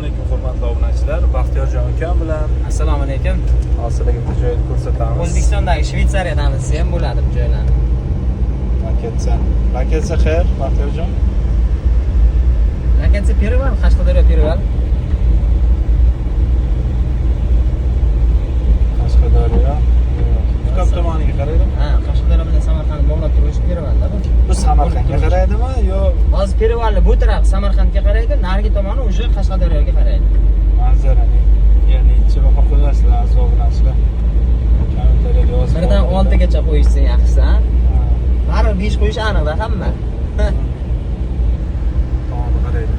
Alaykum, hurmatli obunachilar. Baxtiyorjon ukam bilan Assalomu alaykum. Hozir sizlarga bitta joyni ko'rsatamiz. O'zbekistondagi Shveytsariyadamiz desa ham bo'ladi bu joylarni. Lokatsiya. Lokatsiya xayr, Baxtiyorjon. Lokatsiya Перевал, Qashqadaryo Перевал. Qashqadaryo. Ko'p tomoniga qaraydimi? Ha, Qashqadaryo bilan Samarqandni bog'lab turuvchi Перевалda bu. Bu Samarqandga qaraydimi yo Hozir Перевалni bu taraf Samarqandga qaraydi, narigi tomoni уже Qashqadaryoga qaraydi. Manzarani necha baho qo'yasizlar, aziz obunachilar? Kommentariyada yozib. Birdan qoldiringlar. 6 gacha qo'yishsa yaxshisi, ha? Ha, Baribir 5 qo'yish aniqda hamma. Tomoni qaraydi.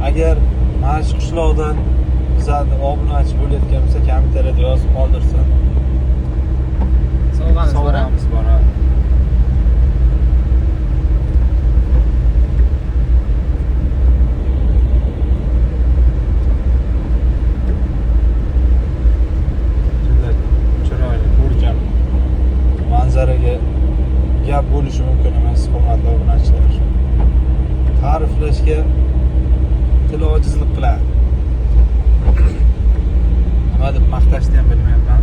Agar mana shu qishloqdan bizani obunachi bo'layotgan bo'lsa, kommentariyada yozib qoldirsin. Sovg'amiz bor. Ha? Sovg'amiz bor. Ha. Juda chiroyli, ko'rkam manzaraga gap bo'lishi mumkin emas, hurmatli obunachilar. Ta'riflashga til ojizlik qiladi. Nima deb maqtashni ham bilmayapman.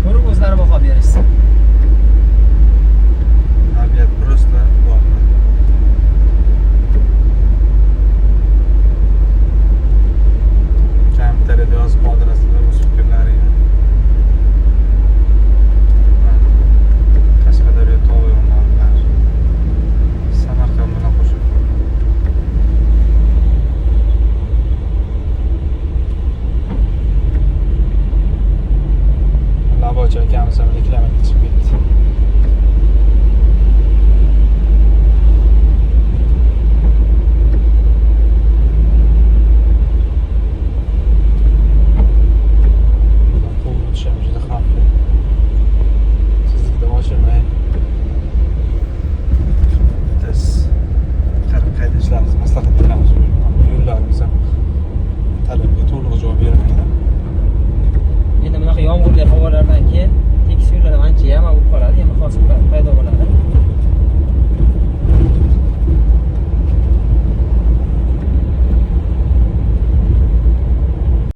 Ko'rib o'zlari baho berishsin. Tabiat просто bor. Kommentariyada yozib qoldirasizlar o'z fikrlaringni. Qashqadaryo tog' o'rmonlar. Samarqand bilan qo'shib. Labochi akamiz ham reklamaga chiqib ketdi.